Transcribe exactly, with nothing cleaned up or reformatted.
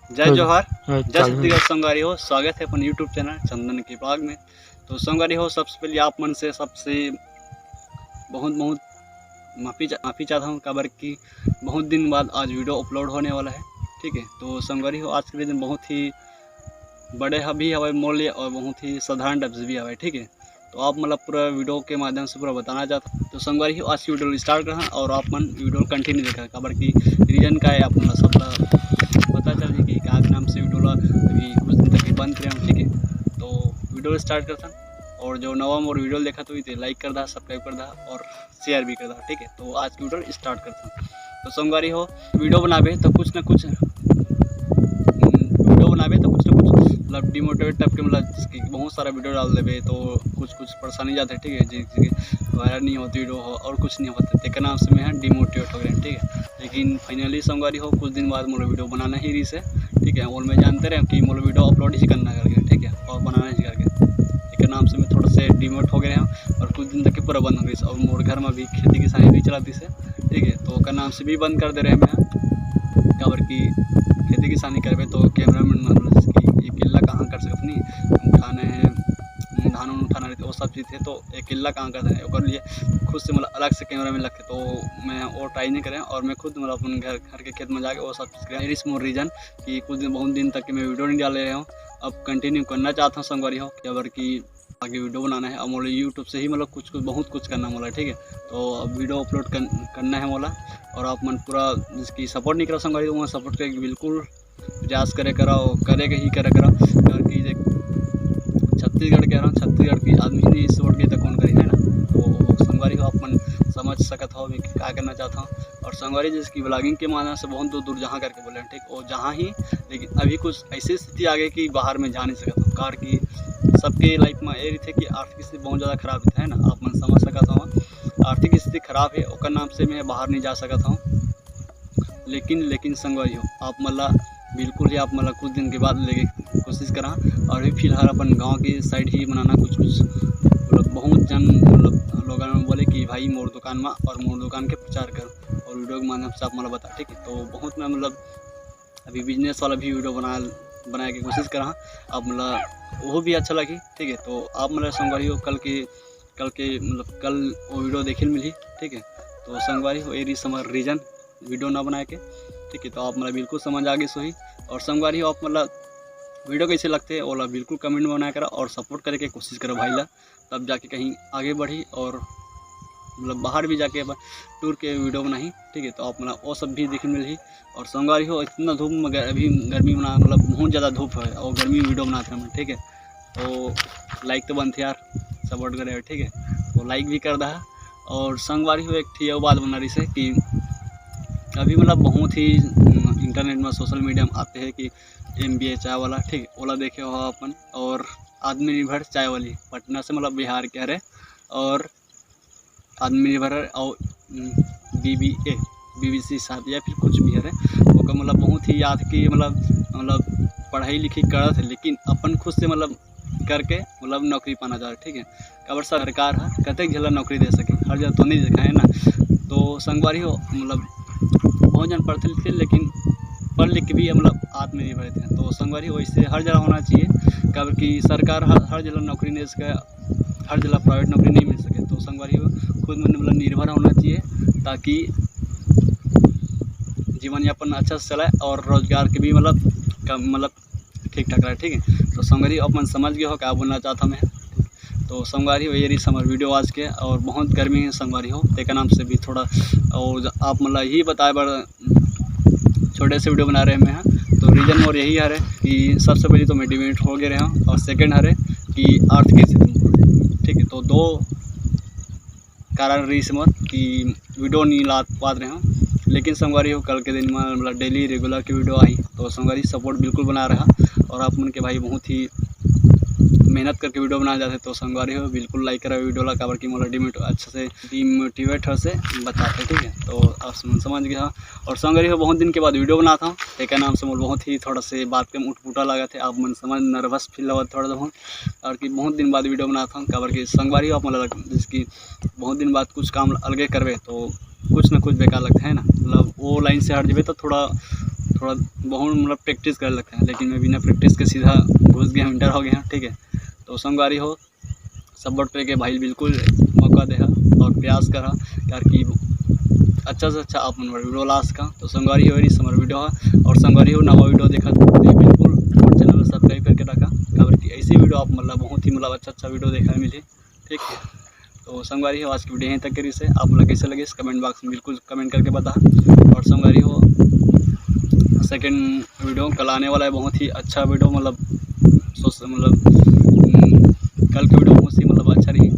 जय जोहार, जय छत्तीसगढ़ संगवारी हो, स्वागत है अपन YouTube चैनल चंदन के ब्लॉग में। तो संगवारी हो, सबसे पहले आप मन से सबसे बहुत बहुत माफी चा-, माफी चाहता हूँ, काबर कि बहुत दिन बाद आज वीडियो अपलोड होने वाला है। ठीक है, तो संगवारी हो, आज के दिन बहुत ही बड़े ह-, भी हवय मोर लिए और बहुत ही साधारण टाइप से भी हवय। ठीक है, तो आप मतलब पूरा वीडियो के माध्यम से पूरा बताना चाहता हूँ। तो संगवारी हो, आज की वीडियो स्टार्ट करहा और आप मन वीडियो कंटिन्यू देखा, काबर कि रीजन का है, आप मन सब ला पता चल जाए कि का नाम से वीडियो ला अभी कुछ दिन तक बंद करे हम। ठीक है, तो वीडियो स्टार्ट करता हूँ। और जो नवा मोर वीडियो देखा तो इसे लाइक कर दा, सब्सक्राइब कर दा और शेयर भी कर दा। ठीक है, तो आज की वीडियो स्टार्ट करता हूँ। तो संगवारी हो, वीडियो बनाबे तो कुछ ना कुछ, वीडियो बनाबे तो कुछ ना कुछ मतलब डिमोटिवेट टाइप के, मतलब जैसे कि बहुत सारा वीडियो डाल देबे तो कुछ कुछ परेशानी जाते। ठीक है, जैसे कि वायरल नहीं होती वीडियो हो और कुछ नहीं होता, तेकर नाम से मैं डिमोटिवेट हो गए। ठीक है, लेकिन फाइनली संगवारी हो, कुछ दिन बाद मोला वीडियो बनाना ही रही से। ठीक है, और मैं जानते रहे कि मोला वीडियो अपलोड ही करना करके, ठीक है, और बनाना ही करके, तेकर नाम से मैं थोड़ा से डिमोट हो गए हैं और कुछ दिन तक के पूरा बंद हो गई। और मोर घर में भी खेती किसानी नहीं चलाती से, ठीक है, तो ओकर नाम से भी बंद कर दे रहे हैं मैं, काबर कि खेती किसानी करबे तो कैमरा मैन मतलब कि अकेला कहाँ कर सकत नहीं, उठाने हैं, धान उन उठाना रहते, वो सब चीज़ है, तो अकेला कहाँ करते हैं, ओकर लिए खुद से मतलब अलग से कैमरा मैन लगते, तो मैं वो ट्राई नहीं करें और मैं खुद मतलब अपन घर, घर के खेत में जाके वो सब चीज़ करें। इस मोर रीजन कि कुछ दिन, बहुत दिन तक के मैं वीडियो नहीं डाले रहे हूँ, अब कंटिन्यू करना चाहता हूँ संगवारी हो, काबर कि आगे वीडियो बनाना है और मोला YouTube से ही मतलब कुछ कुछ बहुत कुछ करना मोला। ठीक है, तो अब वीडियो अपलोड कर, करना है मोला। और आप मन पूरा जिसकी सपोर्ट नहीं करा संगवारी, तो वहाँ सपोर्ट करके बिल्कुल प्रयास करे करा और करे के ही करे करा, काबर कि देख, छत्तीसगढ़ के रहा, छत्तीसगढ़ की आदमी नहीं सपोर्ट के तो कौन करी, है ना? तो संगवारी हो, आप मन समझ सकत हो मैं का करना चाहता हूँ। और संगवारी जैसे कि ब्लॉगिंग के माध्यम से बहुत दूर दूर जहाँ करके बोले हैं, ठीक, वो जहाँ ही, लेकिन अभी कुछ ऐसी स्थिति आ गई कि बाहर में जा नहीं सकत हूँ, काबर कि सबके लाइफ में ये रही कि आर्थिक स्थिति बहुत ज़्यादा खराब रहता है ना, आप मन समझ सकत हो। आर्थिक स्थिति खराब है, ओकर नाम से मैं बाहर नहीं जा सकत हूँ। लेकिन, लेकिन संगवारी हो, आप मन ला बिल्कुल ही, आप मन ला कुछ दिन के बाद लेके कोशिश करा। और अभी फिलहाल अपन गांव के साइड ही बनाना कुछ कुछ, मतलब बहुत जन मतलब लोगन मन बोले कि भाई मोर दुकान में और मोर दुकान के प्रचार कर और वीडियो के माध्यम से आप मन ला बता, ठीक है। तो बहुत मैं मतलब अभी बिजनेस वाला भी वीडियो बना, बनाए के कोशिश करा, आप मन ला वो भी अच्छा लगी, ठीक है। तो आप मन ला संगवारी हो, कल के, कल के मतलब कल वो वीडियो देखे मिलही, ठीक है। तो संगवारी हो, ये रही हमर रीजन वीडियो ना बनाए के, ठीक है। तो आप मन ला बिल्कुल समझ आ गई होही। और संगवारी हो, आप मन ला वीडियो कैसे लगते हैं, ओला बिल्कुल कमेंट में बनाया करा और सपोर्ट करे के कोशिश करो भाई ला, तब जाके कहीं आगे बढ़ी और मतलब बाहर भी जाके टूर के वीडियो बनाही, ठीक है। तो आप मन ला वो सब भी देखे मिलही। और संगवारी हो, इतना धूप में ग-, अभी गर्मी बना, मतलब बहुत ज़्यादा धूप है और गर्मी में वीडियो बनाते हैं, ठीक है। तो लाइक तो बनते यार, सपोर्ट करे, ठीक है, तो लाइक भी कर दा। और संगवारी हो, एक ठी अउ बात बना रही से कि अभी मतलब बहुत ही, उम, इंटरनेट में, सोशल मीडिया में आते हैं कि एम बी ए चाय वाला, ठीक है, ओला देखे हो अपन, और आत्मनिर्भर चाय वाली, पटना से मतलब बिहार के हरे, और आत्मनिर्भर और, उम, बी बी ए, बी बी सी साहब या फिर कुछ भी हरे, ओकर मतलब बहुत ही याद कि मतलब, मतलब पढ़ाई लिखाई करत है, लेकिन अपन खुद से मतलब करके मतलब नौकरी पाना चाहत है, ठीक है। काबर सरकार ह कतेक झन ला नौकरी दे सके, हर जगह तो नहीं देखा है ना। तो संगवारी हो, मतलब बहुत जन पढ़ते लिखते, लेकिन पढ़ लिख के भी मतलब आत्मनिर्भर रहते हैं। तो संगवारी हो, ऐसे हर जगह होना चाहिए, काबर कि सरकार हर, हर जगह नौकरी नहीं दे सके, हर जगह प्राइवेट नौकरी नहीं मिल सके। तो संगवारी हो, खुद मन मतलब निर्भर होना चाहिए, ताकि जीवन यापन अच्छा से चलाए और रोजगार के भी मतलब कम, मतलब ठीक ठाक रहे, ठीक है। तो संगवारी हो, अपन समझ गए हो क्या बोलना चाहता मैं। तो संगवारी हो, ये रही हमर वीडियो आज के, और बहुत गर्मी है संगवारी हो, तेकर नाम से भी थोड़ा, और आप मतलब यही बताए बर छोटे से वीडियो बना रहे मैं, हाँ। तो रीजन मोर यही हरे कि सबसे पहले तो मैं डिमोटिवेट हो गए रहे हूँ, और सेकंड हरे कि आर्थिक स्थिति, ठीक है। तो दो कारण रही मोर कि वीडियो नहीं ला पात रहे हूँ, लेकिन संगवारी हो, कल के दिन में मतलब डेली रेगुलर की वीडियो आई, तो संगवारी सपोर्ट बिल्कुल बना रहा। और आप मन के भाई बहुत ही मेहनत करके वीडियो बनाए जाते, तो संगवारी हो बिल्कुल लाइक करा वीडियो ला, काबर कि मोला डिमोट-, अच्छा से डिमोटिवेट हो से बताते, ठीक है। तो आप समझ, समझ गए हो। और संगवारी हो, बहुत दिन के बाद वीडियो बनाता हूँ, तेकर नाम से मोर बहुत ही थोड़ा से बात के उटपुटा लगा थे, आप मन समझ नर्वस फील होगा थोड़ा बहुत, और कि बहुत दिन बाद वीडियो बनाता हूँ, काबर कि संगवारी हो आप मन लग-, जैसे कि बहुत दिन बाद कुछ काम अलगे करबे तो कुछ ना कुछ बेकार लगता है ना, मतलब वो लाइन से हट जाबे तो थोड़ा थोड़ा बहुत मतलब प्रैक्टिस करे लगथे, लेकिन मैं बिना प्रैक्टिस के सीधा घुस गया हूँ, इंटर हो गया हूँ, ठीक है। तो संगवारी हो, सपोर्ट करे के भाई बिल्कुल मौका देहा और प्रयास करा, ताकि अच्छा से अच्छा आप मन वीडियो ला सका। तो संगवारी हो, ये हमर वीडियो है, और संगवारी हो, नवा वीडियो देखा तो बिल्कुल हमर चैनल सब्सक्राइब करके रखा, काबर कि ऐसे वीडियो आप मतलब बहुत ही मतलब अच्छा अच्छा वीडियो देखा मिली, ठीक है। तो संगवारी हो, आज की वीडियो यहीं तक करी से। आप लोग कैसे लगे, कमेंट बॉक्स में बिल्कुल कमेंट करके बता। और संगवारी हो, सेकंड वीडियो कल आने वाला है, बहुत ही अच्छा वीडियो, मतलब सोच मतलब हम्म, कल के वीडियो बहुत ही मतलब अच्छा रही,